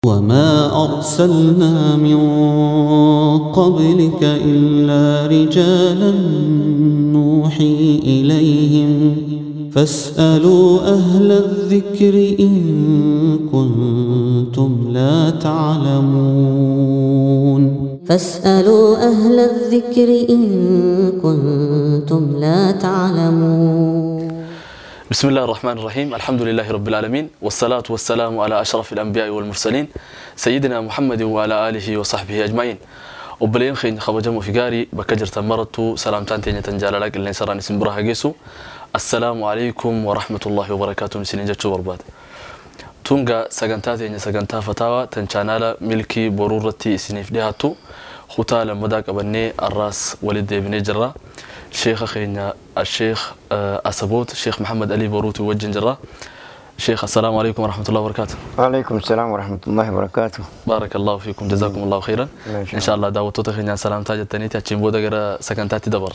وما أرسلنا من قبلك إلا رجالا نوحي إليهم فاسألوا أهل الذكر إن كنتم لا تعلمون. فاسألوا أهل الذكر إن كنتم لا تعلمون. بسم الله الرحمن الرحيم. الحمد لله رب العالمين، والصلاة والسلام على أشرف الأنبياء والمرسلين سيدنا محمد وعلى آله وصحبه أجمعين. وبلين خين خبجمو في قاري بكجر تمرتو سلامتان تيني تنجال لك اللي سراني سنبرها جيسو. السلام عليكم ورحمة الله وبركاته. نسيني جتشو برباد تونغا سجنتا تيني سجنتا فتاوى تنشانالا ملكي برورتي سنيف ديهاتو خطا لما أبني الراس ولد بن جرة شيخ خينا الشيخ أسبوت الشيخ محمد علي بوروتي وجن جرة. شيخ السلام عليكم ورحمة الله وبركاته. وعليكم السلام ورحمة الله وبركاته. بارك الله فيكم، جزاكم الله خيرا. إن شاء الله دعوتو تخينا سلام تاج التنيت أتشين بودا جرا سكنتاتي دبر.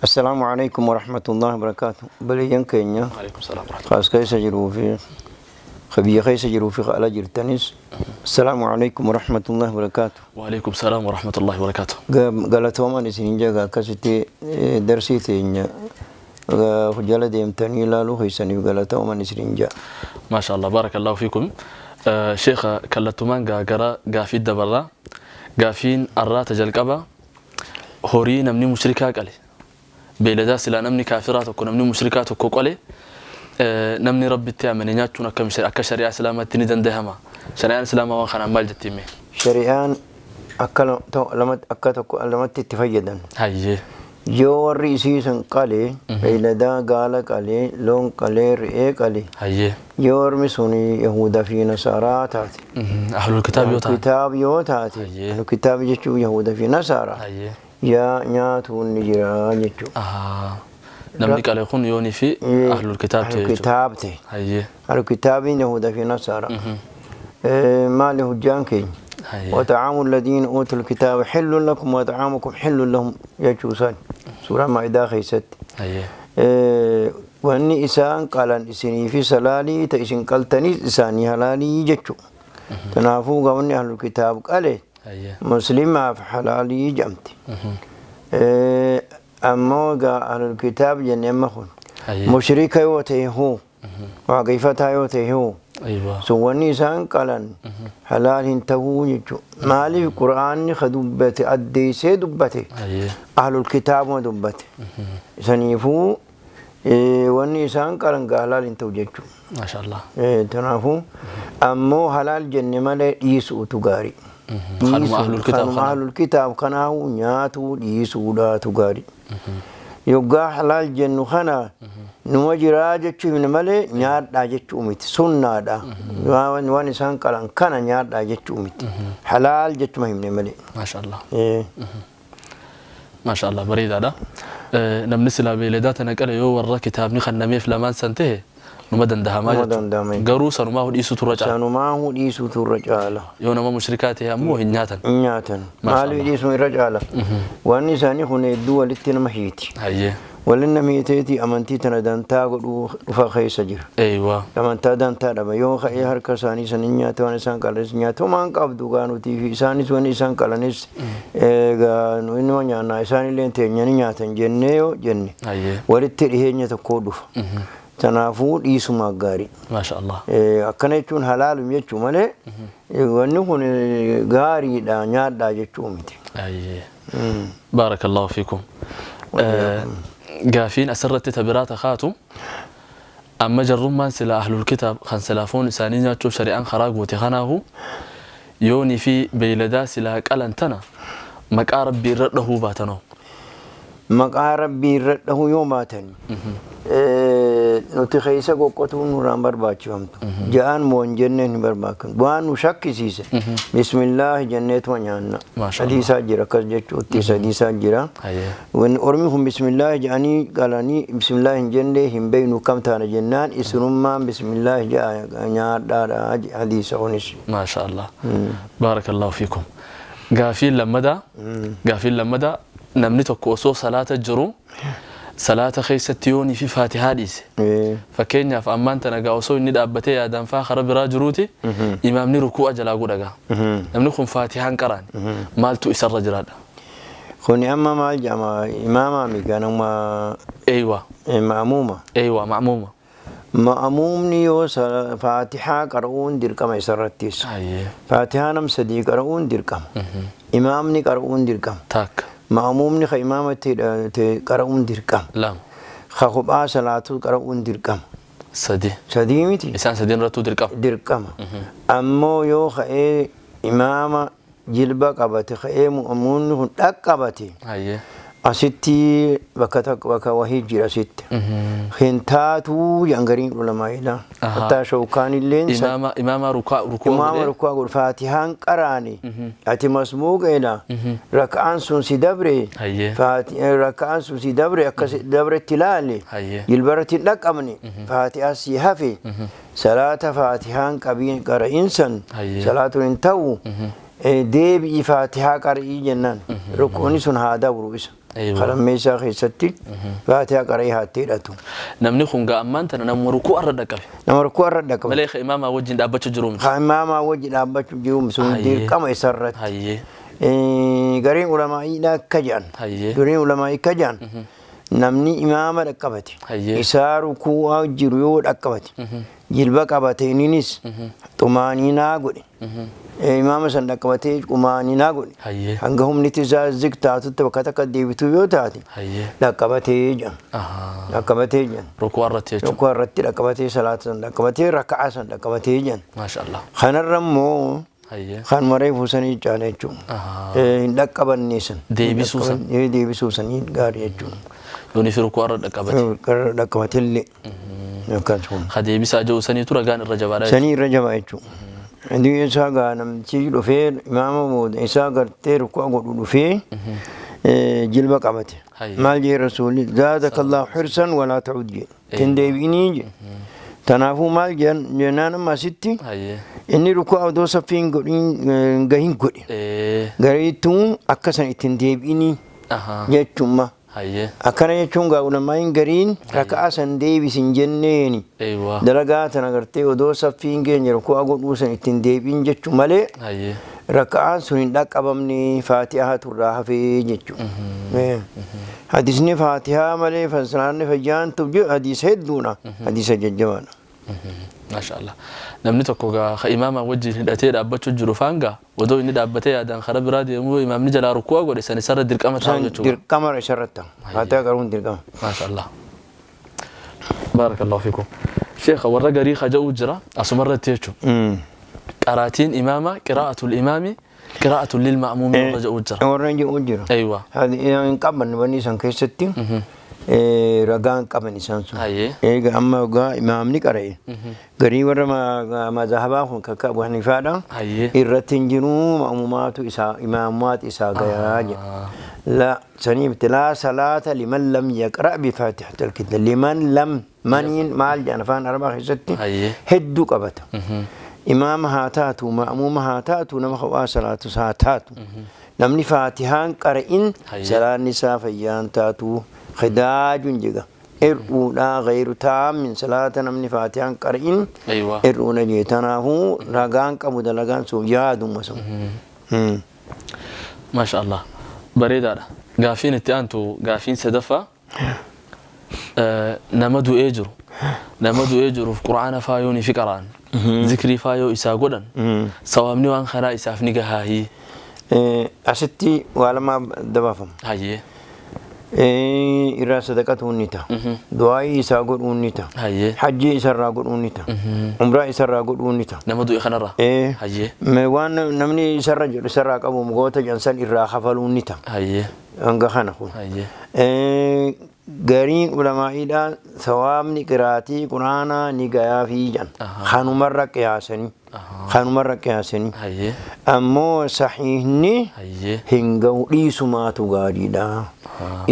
السلام عليكم ورحمة الله وبركاته. بلي كينيا. وعليكم السلام ورحمة الله. خاص كيس جرو في خبي خيس جرو في على جرتنس. السلام عليكم ورحمة الله وبركاته. وعليكم السلام ورحمة الله وبركاته. قالت وما نسين جا كستي درسي تينيا خجالة ديمتني لا له يسني قالت وما نسين جا. ما شاء الله، بارك الله فيكم. شيخ كلتمان جا قافي دبرة قافين الرات جلقبة هوري نمني مشركة قالي بيلدا سلا نمني كافرات وكو نمني مشركات وكو قالي نمني ربي تأمن نياتنا كم شريعة كشريعة سلامة تندن دهما شريعة سلامة وخنا مال جتيمي شريعان أكل لما أكلت لما تتفيدن هاي جو الرئيسي قالي بيلدا قال قالي لون قالي رئي قالي هاي يور مسوني يهودا في نصارى تاتي أهل الكتاب يوتا الكتاب يوتاتي أهل الكتاب يجوا يهودا في نصارى يا نياتون نجرا يجوا نملك على يكون يوني في أهل الكتاب أهل الكتاب تي هاي أهل الكتاب يهودا في نصارى ما له جانكي وطعام الذين أوتوا الكتاب حل لكم وطعامكم حل لهم يجوسان سورة مائدة خيست وأني إسان قال إسني في سلالي تإسن قلتني إساني هلالي يجتشو تنافو قوني أهل الكتاب قال مسلم في حلالي جمتي أما أهل الكتاب جن مخون مشرك يوتي هو وعقيفتها يوتي هو أيوة. سواني سان قالن حلال انتهو يجو مالي القرآن خدبت أدي سيدبته أهل الكتاب ودبته سنيفو واني سان قالن حلال انتهو يجو ما شاء الله. تنافو أمو حلال جن مالي يسو تغاري خانم أهل الكتاب أهل الكتاب كناو نياتو يسو لا تغاري يوغا حلال جن خنا نوجرا جچو من مالي نيار دا جچو ميت سنة دا وان سان قالن كنا نيار دا جچو ميت حلال جچو مهم مالي ما شاء الله. ما شاء الله بريد هذا نمني سلا بيلدات نقل يو ورا كتاب نخنا ميف لمان سنته نمدن دهما قرو سنما هو إيسو ترجع سنما هو إيسو ترجع يو نما مشركاته مو هنياتن هنياتن مالو إيسو رجع واني ساني خون الدول التنمحيتي هاي ولن ميتيتي أمنتي تندان تاغدو فخيس جر أيوة أمنتا دان تادبا يو خي هر كساني سنيات وان سان قالس نياتو مان قبدو غانو تي في ساني سوني سان قالنس غانو إنو نيانا ساني لين تنياني نياتن جنيو جني ولتري هي تكودو تنافو إيسو مغاري ما شاء الله. أكنيتون حلال يجو مالي ونكون غاري دا نيات دا جچو ميتي أي بارك الله فيكم. قافين أسرت تبرات خاتو أما جرمان سلا أهل الكتاب خان سلافون سانين ياتشو شريعان خراج وتخناه يوني في بيلدا سلا قلنتنا مقارب بيرده باتنو مقارب بيرده يوماتن نتي خيسا قوتو نوران برباچومت جان مون جنن برباكن وان شك سيس بسم الله جنت ونيانا حديث جرا كس جچوتي حديث جرا ون اورمهم بسم الله جاني قالني بسم الله جنده هم بينو كم تانا جنان اسنما بسم الله جا نيا دار حديث اونس ما شاء الله. بارك الله فيكم. قافين لمدا قافين لمدا نمني توكو صلاة الجرو Salaata keessatti yoonii fi faatihaa dhiise. Fakkeenyaaf ammaan tana gaa osoo inni dhaabbatee yaadaan faa karaa biraa jiruuti imaamni rukuu'a jalaa godha gaa. Namni kun faatihaan qaraane maaltu isarra jiraadha? Kuni amma maal jedhama imaamaa mi ganama? Eeywa. Ma'muuma. Eeywa ma'muuma. Ma'muumni yoo faatihaa qara'uun dirqama isarrattis. Faatihaa nam sadii qara'uun dirqama. Imaamni qara'uun dirqama. Takka. Ma'muumni ka imaamatti qara'uun dirqama. Lama. Ka kophaa salaatuu qara'uun dirqama. Sadi. Sadii miti. Isaan sadiin irrattuu dirqama. Dirqama. Ammoo yoo ka'ee imaama jilba qabate ka'ee ma'muumni kun dhaqqabate. Asitti bakka tokko bakka wahii jira asitti. Hin taatuu jangariin ulamaa'idha. Hattaa shawkaan illeen. Imaama rukaa godhe. Imaama rukaa godhe faatihaan qaraani. Ati masbuuqeedha. Raka'aan sun si dabre. Raka'aan sun si dabre akka dabretti ilaali. Jilbarratti hin dhaqqabne. Faatihaa si hafe. Salaata faatihaan qabiin qara'iinsan. Salaatuun hin ta'u. Deebi'i faatihaa qara'ii jennaan. Rukuuni sun haa dabru isa. Kalammeessaa keessatti faatihaa qara'ii haa itti hidhatu. Namni kun gaa ammaan tana nama rukuu irra dhaqqabe. Nama rukuu irra dhaqqabe. Malee imaamaa wajjin dhaabbachuu jiru miti. Imaamaa wajjin dhaabbachuu jiru miti sun dirqama isarratti. Gariin ulamaa'iidha akka jedhan. Gariin ulamaa'ii akka jedhan. Namni imaama dhaqqabate. Isaa rukuu jiru yoo dhaqqabate. Jilba qabate innis xumaaninaa godhe. Imaama san dhaqqabatee xumaaninaa godhe. Hanga humni isaa zik taatutti bakka takka deebitu yoo taate dhaqqabatee jedhan. Dhaqqabatee jedhan. Rukuu irratti jechuudha. Rukuu irratti dhaqqabatee salaata san dhaqqabatee raka'aa san dhaqqabatee jedhan. Maashaallah. Kanarra immoo kan maree fuusanii caala jechuudha. Hin dhaqqabanne san. Deebisuu san. Deebisuu sanii gaarii jechuudha. Yoonii fi rukuu irra dhaqqabate. Dhaqqabate illee. Ka deebisaa jiru saniitu ragaan irra jabaadha. Sanii irra jabaa jechuudha. Inni isaa gaa namtichi dhufee imaama booda isaa gartee rukuu godhu dhufee jilba qabate. Maal jee rasuulli zaadaka Allahu hirsan walaa ta'ud jee. Hin deebiinii jee. Tanaafuu maal jennaan amma asitti inni rukuu odoo saffiin godhin gahin godhe. Gariituu akka san ittiin deebiinii jechuudha. Akkana jechuun gaa ulamaa'iin gariin raka'aa san deebisin jenneeni. Dalagaa tana gartee odoo saffiin keenya rukuu godhuu san ittiin deebiin jechuu malee raka'aan sun hin dhaqqabamne faatihaa turraa hafee jechuudha. Hadiisni faatihaa malee salaanni fayyaan tuuf hadiisa hedduudha. Hadiisa jajjabaadha. Maashaallah. Namni tokko gaa imaama wajjin hidhatee dhaabbachuu jiru faan gaa odoo inni dhaabbatee yaadaan karaa biraa deemuu imaamni jalaa rukuu godhe san isarra dirqama ta'a jechuudha. Dirqama isarratti ta'a. Faatihaa qaruun dirqama. Maashaallah. Baarakallahu fiikum. Sheekha warra garii haja'uu jira asumarratti jechuudha. Qaraatiin imaama qiraa'atul imaami qiraa'atul lil ma'muumi warra ja'uu jira. Warra ja'uu jira. Aywa. Hin qaban wanni san keessatti. Ragaan qaban isaan sun. Eega amma gaa imaamni qara'e. Garii warra mazahabaa kun kakka Abu Haniifaadha. Irratti hin jiru ma'muumaatu isaa imaamumaatu isaa gayaa jedha. La saniif laa salaata liman lam yaqra' bifaatihatil kitaab liman lam maniin maal jedhan afaan arabaa keessatti hedduu qabata. Imaama haa taatu ma'muuma haa taatu nama kophaa salaatus haa taatu. Namni faatihaan qara'in salaanni isaa fayyaan taatu. خداج جدا إرؤنا غير تام من صلاة نمني فاتحان قرئين إرؤنا جيتنا هو رغان كمود لغان سو يادو مسو ما شاء الله بريدة قافين التانتو قافين سدفة نمدو إجرو نمدو إجرو في قرآن فايوني في قرآن ذكري فايو إسا قدن سوامني وان خرا إسافني قهاهي أستي وعلما دبافم هاي irraa sadaqatuun ni ta'a. Du'aayii isaa godhuun ni ta'a. Hajjii isarraa godhuun ni ta'a. Umraa isarraa godhuun ni ta'a. Nama du'e kanarraa? Waan namni isarra jedhu isarraa qabu goota jansan irraa kafaluun ni ta'a. Hanga kana kun. Gariin ulamaa'iidhaan sawaabni qiraatii quraanaa ni gayaafii jedhan. Kanumarra qiyaasanii. Kanumarra qiyaasanii. Ammoo sahiihni hin gahu dhiisumaatu gaariidha.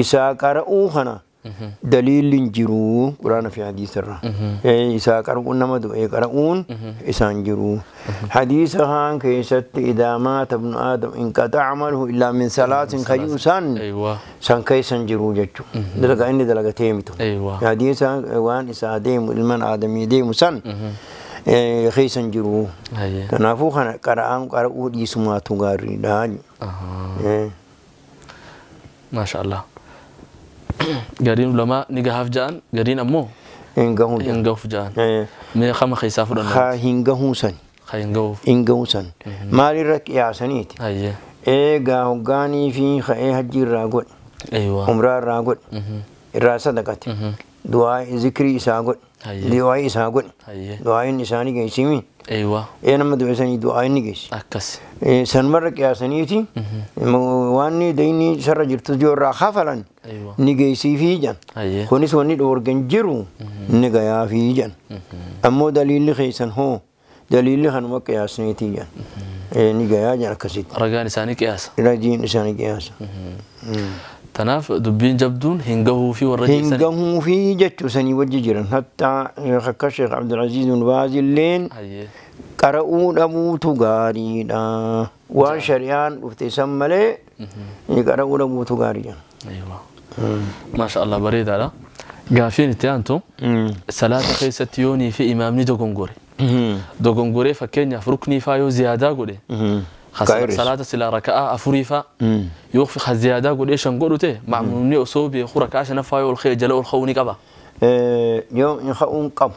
Isaa qara'uu kana Daliilli hin jiru Quraana fi hadiisa irraa. Isaa qara'uun nama du'e qara'uun isaan jiru. Hadiisa haan keessatti idaa maata ibnu aadam inqaxa'a amaluhu illaa min salaatin kayyuu san san keessa hin jiru jechuudha. Dalagaa inni dalagatee mitu. Hadiisa waan isaa deemu ilmaan aadamii deemu san keessa hin jiru. Kanaafuu kana qara'aan qara'uu dhiisumaatu gaariidha. Maasha Allah. Gariin ulamaa ni gahaaf ja'an gariin ammoo hin gahu hin gahuuf ja'an. Mee kama keessaa fudhanna? Haa hin gahuu san. Haa hin gahuuf. Hin gahuu san. Maalirra qiyaasaniiti? Eegaa hoggaanii fi ka'ee hajji irraa godhe. Umraa irraa godhe. Irraa sadaqate. Du'aa zikrii isaa godhe. Du'aa isaa godhe. Du'aan isaanii geessimi. Nama du'e sanii du'aa inni geessi. Akkas. Sanumarra qiyaasaniiti waan dayni sarra jirtu irraa kafalan ni geessiifii jan. Kunis wanni dhoorgan jiru ni gayaafii jan. Ammoo daliilli keessan hoo daliilli kanuma qiyaasneetii jan. Ni gayaa jan akkasitti. Ragaan isaanii qiyaasa. Ragaan isaanii qiyaasa. Tanaaf dubbiin jabduun hin gahuu fi warra hin gahuu fi jechuu sanii wajji jiran. Hattaa akka Sheekh Abdulaziz bin Baaz illeen qara'uu dhabuutu gaariidha. Waan shari'aan dhufte san malee qara'uu dhabuutu gaarii jedha. Maasha Allah bareedaadha. Gaafiin itti aantu salaata keessatti yoonii fi imaamni dogongore. Dogongoree fakkeenyaaf ruknii faa yoo ziyaadaa godhe salaata silaa raka'aa afurii faa yoo ziyaadaa godhee shan godhu ta'e ma'muumni osoo beeku raka'aa shanaffaa yoo ol ka'e jala ol ka'uu ni qaba. Yoo hin ka'uun qabu.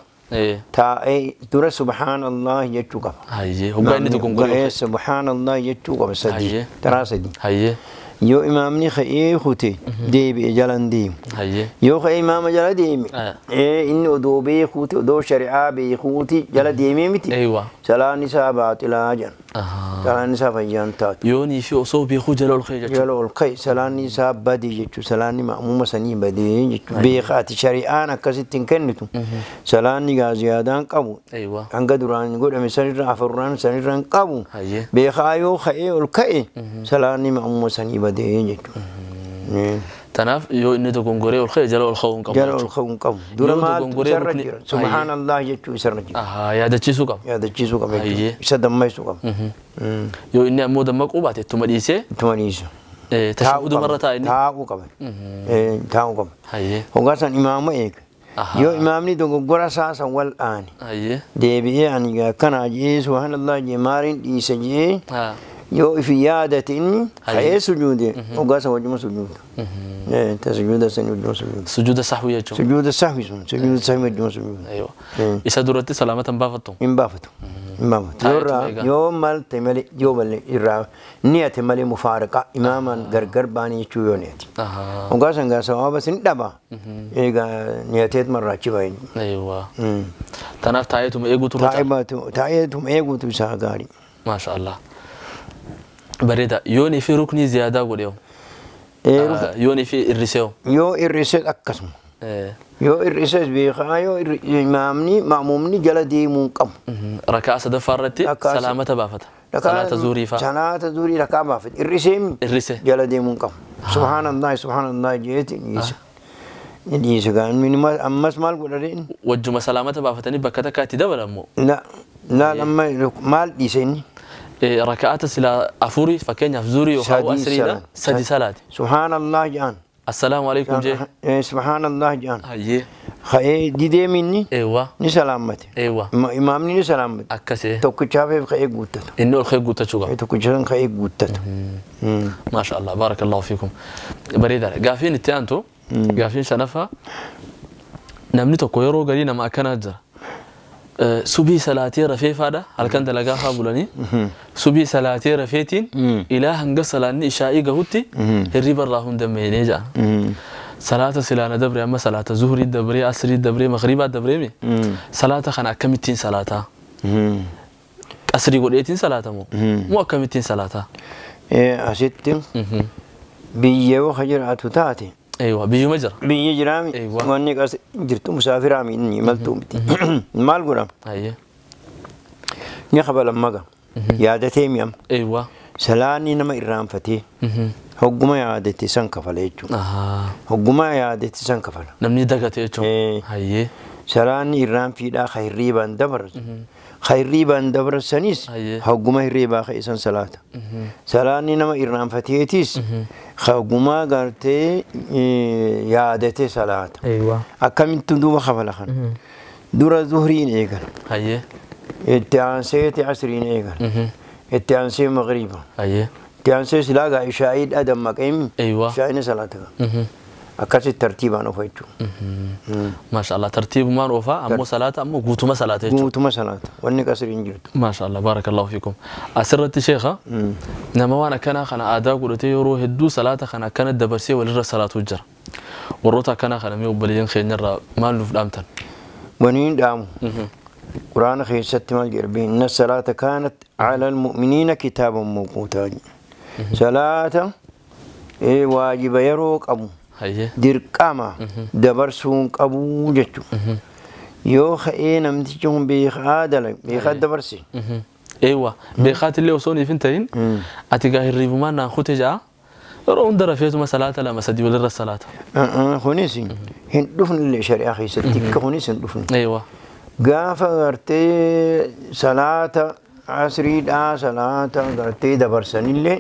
Taa'ee dura subhaanallah jechuu qaba. Hoggaa inni dogongoree. Subhaanallah jechuu qaba sadii. Taraa sadii. Yoo imaamni ka'ee kute deebi'e jalan deemu. Yoo ka'ee imaama jala deeme inni odoo beekuuti odoo shari'aa beekuuti jala deemee miti. Salaan isaa baaxilaa jedhan. Salaan isaa fayyaan taatu. Yoonii fi osoo beekuu jala ol ka'e jechuudha. Jala ol ka'e salaan isaa badee jechuudha. Salaanni ma'muuma sanii badee jechuudha. Beekaati shari'aan akkasitti hin kennitu. Salaanni gaa ziyaadaan qabu. Hanga duraan godhame sanirra afurraan sanirra hin qabu. Beekaa yoo ka'ee ol ka'e salaanni ma'muuma sanii badee jechuudha. Tanaaf yoo inni dogongoree ol ka'e jala ol ka'uu hin qabu. Jala ol ka'uu hin qabu. Dura maaltu isarra jira? Subhaanallah jechuu isarra jira. Yaadachiisuu qaba. Yaadachiisuu qaba jechuudha. Isa dammaysuu qaba. Yoo inni ammoo dammaquu baate ittuma dhiisee. Ittuma dhiisa. Tashahudumarra taa'a inni. Taa'uu qaba. Taa'uu qaba. Hoggaa san imaama eega. Yoo imaamni dogoggora isaa san wal aane. Deebi'ee ani akkanaa jee subhaanallah jee maaliin dhiise jee. Yoo ifi yaadate inni ka'ee sujuude hoggaa san wajjuma sujuuda. Sujuuda san wajjuma sujuuda. Sujuuda sahwi jechuudha. Sujuuda sahwi sun sujuuda sahwi wajjuma sujuuda. Isa duratti salaamata hin baafattu? Hin baafatu. Hin baafatu. Yoo malte malee yoo malee irraa niyate malee mufaariqa imaamaan gargar baanii jechuu yoo niyate. Hoggaa san gaa sawaaba sin dhaba. Egaa niyateet marraachi baay'ee. Tanaaf taa'eetuma eeguutu irra Taa'eetuma eeguutu isaa gaarii. Maasha Allah. Bareeda yoonii fi ruknii ziyaadaa godhe yoo yoonii fi irrisee yoo irrisee akkasuma yoo irrisees beekaa yoo imaamni ma'muumni jala deemuu hin qabu. Rakaa sadaffaa irratti salaamata baafata. Salaata zuurii faa. Salaata zuurii rakaa baafata irrisee irrisee jala deemuu hin qabu. Subhaanallah subhaanallah jeeti dhiisa. Dhiisa gaa ammas maal godha inni. Wajjuma salaamata baafatanii bakka takkaatti dabalamu. La la amma maal dhiise inni. ركعات سلا أفوري فكين أفزوري وخو أسريدا سدي صلاة سبحان الله جان السلام عليكم جي سبحان الله جان هاي خي دي دي مني ايوه نسلامتي ايوه امامني نسلامتي اكسي توكشافي خي غوتت انه الخي غوتت شو توكشان خي غوتت ما شاء الله بارك الله فيكم بريدا قافين التانتو قافين شنفا نمني توكو يرو غرينا ما كان اجر subii salaatee rafee faadha halkan dalagaa faa bulanii subii salaatee rafeetiin ilaa hanga salaanni ishaa'ii gahutti hirriba irraa hin dammeenee ja'a. Salaata silaana dabre amma salaata zuhurii dabree asrii dabree magriibaa dabree salaata kana akkamittiin salaataa? Qasrii godheetiin salaatamoo? Moo akkamittiin salaataa? Asitti biyya yoo jiraatu taate ايوه بيجو مجرى بيجي جرامي ايوه واني قاس جرتو مسافر عمي اني ملتو مال قرام ايوه نخبل مغا يا دتيم يم ايوه Salaanni nama irraanfatee hogguma yaadate san kafala jechuudha. Hogguma yaadate san kafala. Namni dagate jechuudha. Hayyee. Salaanni irraanfiidhaa ka hirriibaan dabarsu. Ka hirriibaan dabarsanis hogguma hirriibaa ka isan salaata. Salaanni nama irraanfateetis hogguma gartee yaadate salaata. Akkamittu duuba kafala kana. Dura zuhriin eegala. Hayyee. Itti aanseeti asriin eegala. Itti aansee magriiba. Hayyee. Itti aansee silaa gaa ishaa'iidha dammaqee ishaa'iin salaata. Akkasitti tartiibaan oofa jechuudha. Maasha Allah tartiibumaan oofaa ammoo salaata ammoo guutuma salaata jechuudha. Guutuma salaata wanni qasriin jirtu. Maasha Allah baarakallahu fiikum. Asirratti sheekha nama waan akkanaa kana aadaa godhatee yeroo hedduu salaata kana akkana dabarsee walirra salaatu jira. Warroota akkanaa kana mee obboleeyyan keenyarraa maal nuuf dhaamtan? Waniin dhaamu. قرآن خيست مال جربي إن الصلاة كانت على المؤمنين كتابا موقوتا. صلاة إيه واجب يروك أبو درقاما دبرسون أبو جتو يو خئين أمتجهم بيخادل بيخاد دبرسي. أيوة بيخات اللي وصوني فنتين أتجاه الريفمان ناخد جا رون درفيت صلاة لا مسدي ولا الصلاة. خونيسي هندفن اللي شريعة خيستك خونيسي هندفن. أيوة gaafa gartee salaata asriidhaa salaata gartee dabarsanillee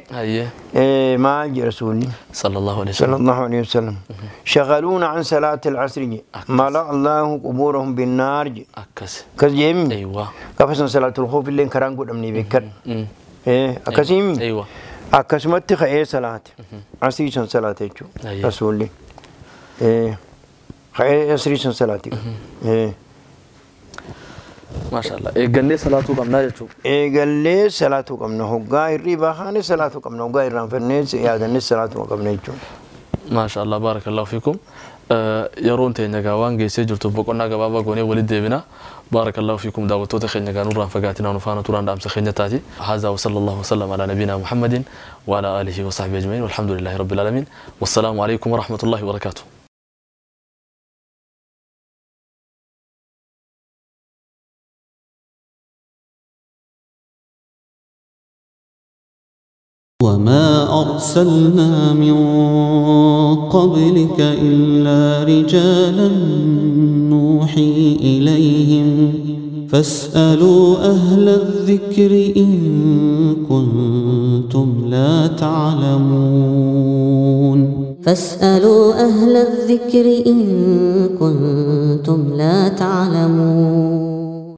maal jedha rasuulli sallallahu alaihi wasallam shagaluuna an salaati alcasri je mala allahu qubuurahum binnaar je akkas jeemi gaafa san salaatul khawf illeen karaan godhamne beekan akkasiimi akkasumatti ka'ee salaate asrii san salaate jechuudha rasuulli ka'ee asrii san salaate. ما شاء الله إيجالي صلاة قمنا جتشو إيجالي صلاة قمنا هو الربا خاني صلاة قمنا هو الرام فرنيس يا دنيس صلاة قمنا جتشو ما شاء الله بارك الله فيكم. يرون تينا جوان جيسي جرتو بقولنا جوابا قوني ولد ديبنا بارك الله فيكم دعوتو تخينا جانور رام فقاتنا ونفانا توران دام سخينا تاتي هذا وصلى الله وسلم على نبينا محمد وعلى آله وصحبه أجمعين والحمد لله رب العالمين والسلام عليكم ورحمة الله وبركاته. وما أرسلنا من قبلك إلا رجالا نوحي إليهم فاسألوا أهل الذكر إن كنتم لا تعلمون. فاسألوا أهل الذكر إن كنتم لا تعلمون.